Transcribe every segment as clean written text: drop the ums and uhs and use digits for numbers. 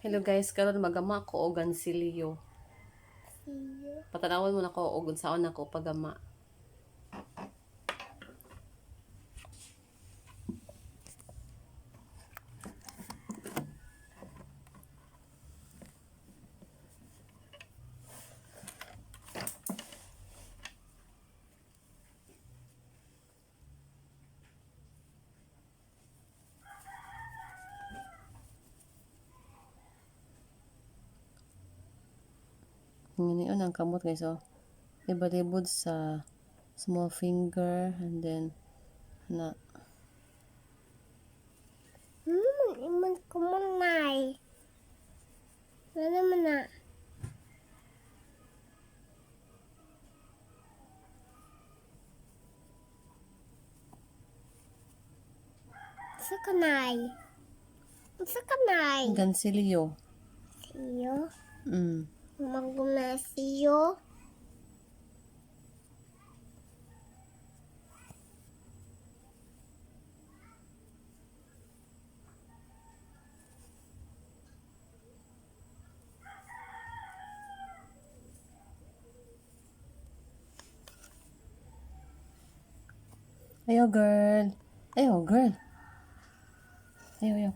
Hello guys, karon magama ko og gansilyo. Siyo. Patanawon mo nako og unsaon nako pagama. Nginion ang kamot, guys, oh. Ibalibod sa small finger and then na. Iman kumunay. Ano man na? Sa kanay. Sa kanay. Gansilyo. Siyo. Magumasiyo. Ayo, girl. Ayo, girl. Ayo, ayo.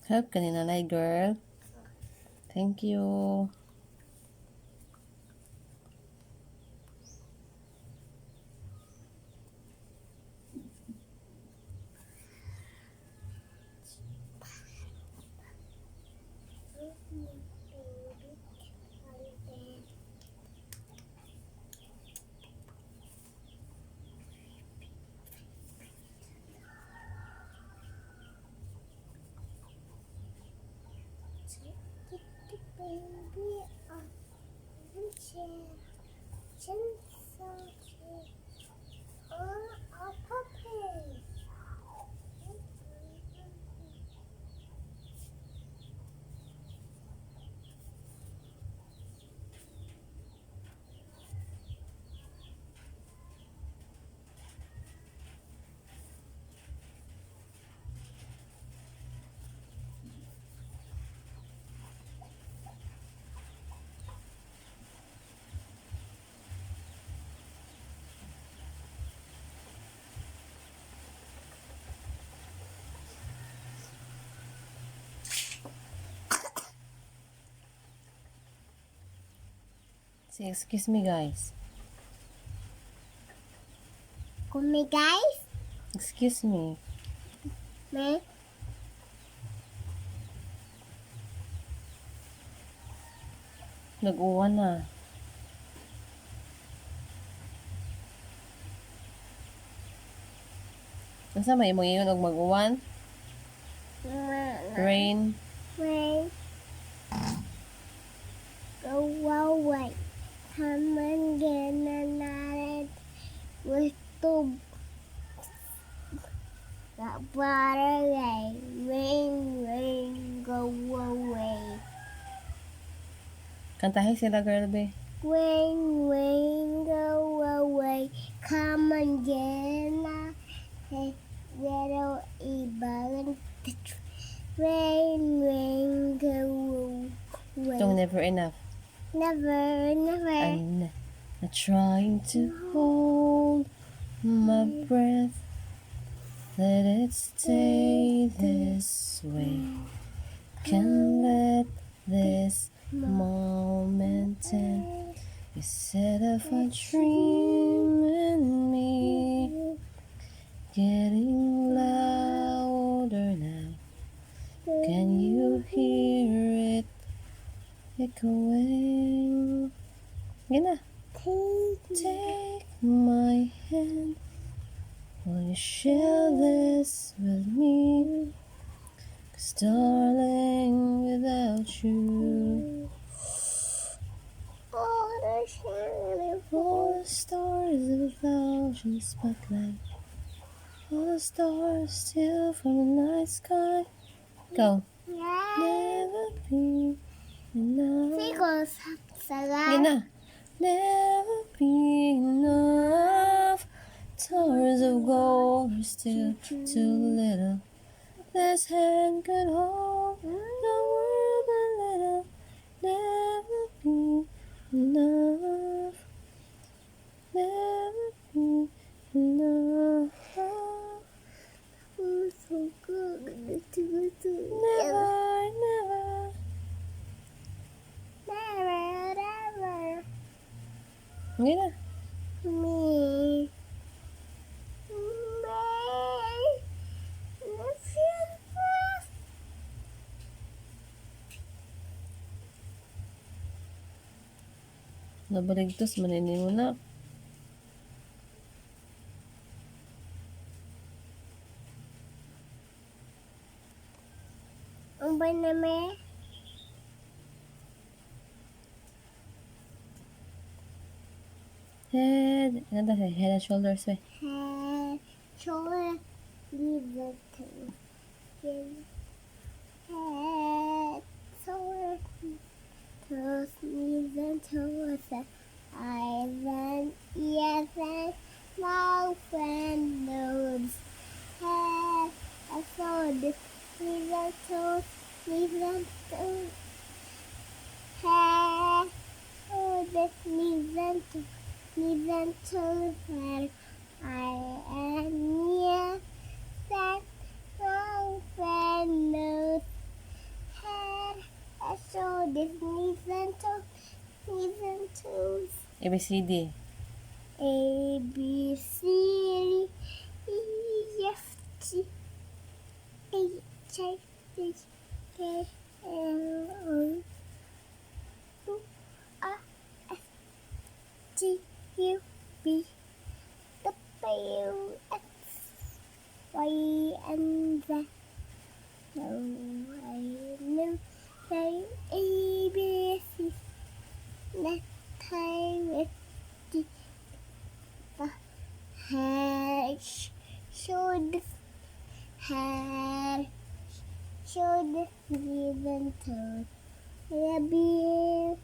Help ka ni nanay, girl. Thank you. Baby. Get the baby up and chair. Chainsaw chair. On a puppy. Say, "Excuse me, guys." Kumi, guys. Excuse me. Me. Nag-uwan na. Unsa may imong ingon og mag-uwan? Rain. Rain. Go away. Come and get another with the water rain. Rain, rain, go away. Kantahi sila, girl, be. Rain, rain, go away. Come and get a little ibang. Rain, rain, go away. Itong "Never Enough." Never, never. I'm not trying to hold my breath. Let it stay this way. Can't let this moment end. You set off a dream in me, getting louder now. Can you hear it echoing? Yan na. Take Take my hand. Will you share this with me? 'Cause darling, without you, all the shining all the stars of a thousand spotlight, all the stars steal from the night sky. Go. Yeah. Never be enough. Sigo sa Yan na. Never be enough. Towers of gold are still too little. This hand could hold the world a little. Never be enough. Never be enough. So good. Never, never. Never, never. Yan na. Me. Me. The Nabaligtos man ini mo na. Umbay na me. Head. Ganda sa head and shoulders. Eh. Head, shoulder, knees and toes. Head, shoulder, toes, knees and toes, eyes and ears and mouth and nose. Head, and shoulder, knees and toes, knees and toes. Head, shoulder, knees and toes, knees and toes, and eye and ears and mouth and nose. A, B, C, D. A, B, C, D, E, F, G, H, I, J, K, L, O, U, R, S, T, U, V, W, X, Y, and Z. No, I know say A, B, C. Next time with the head, shoulder, head, shoulder, knees and toes. Labi.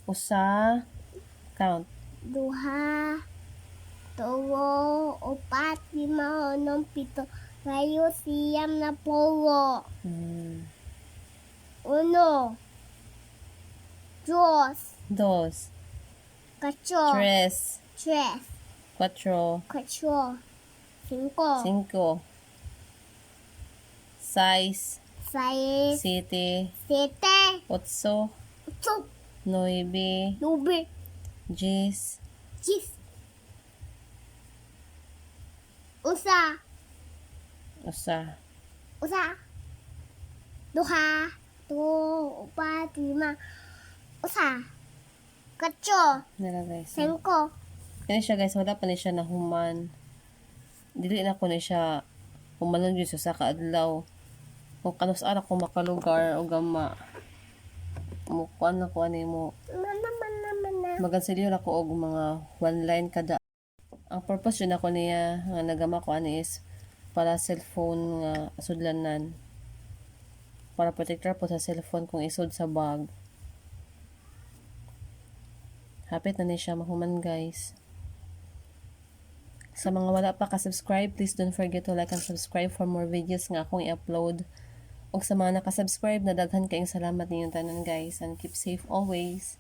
Usa. Count. Duha, tulo, upat, lima, unom, pito, walo, siyam, napulo. Uno, dos, Dos. Katlo, Tres. Tres, Cuatro. Kwatro, singko, Cinco. Seis. Sais, Siete. Siete, Otso. Otso, Nueve. Nuebe, Diyes. Diyes, usa, Usa. Usa, duha, tulo, upat, lima, usa, katlo, Nila, guys. singko. Kani siya, guys, wala pa ni siya nahuman. Dili na ko ni siya humanon gyud sa kaadlaw. Kung kanus ara ko makalugar o gama mo kuan na ko ani mo Mana, mana, mana. Magansilyo ra ko og mga one line kada. Ang purpose yun ako niya nga nagama ko ani is para cellphone nga sudlanan. Para protector po sa cellphone kung isod sa bag. Hapit na ni siya mahuman, guys. Sa mga wala pa ka-subscribe, please don't forget to like and subscribe for more videos nga akong i-upload. Ug sa mga naka-subscribe na, daghan kayong salamat ninyong tanan, guys, and keep safe always.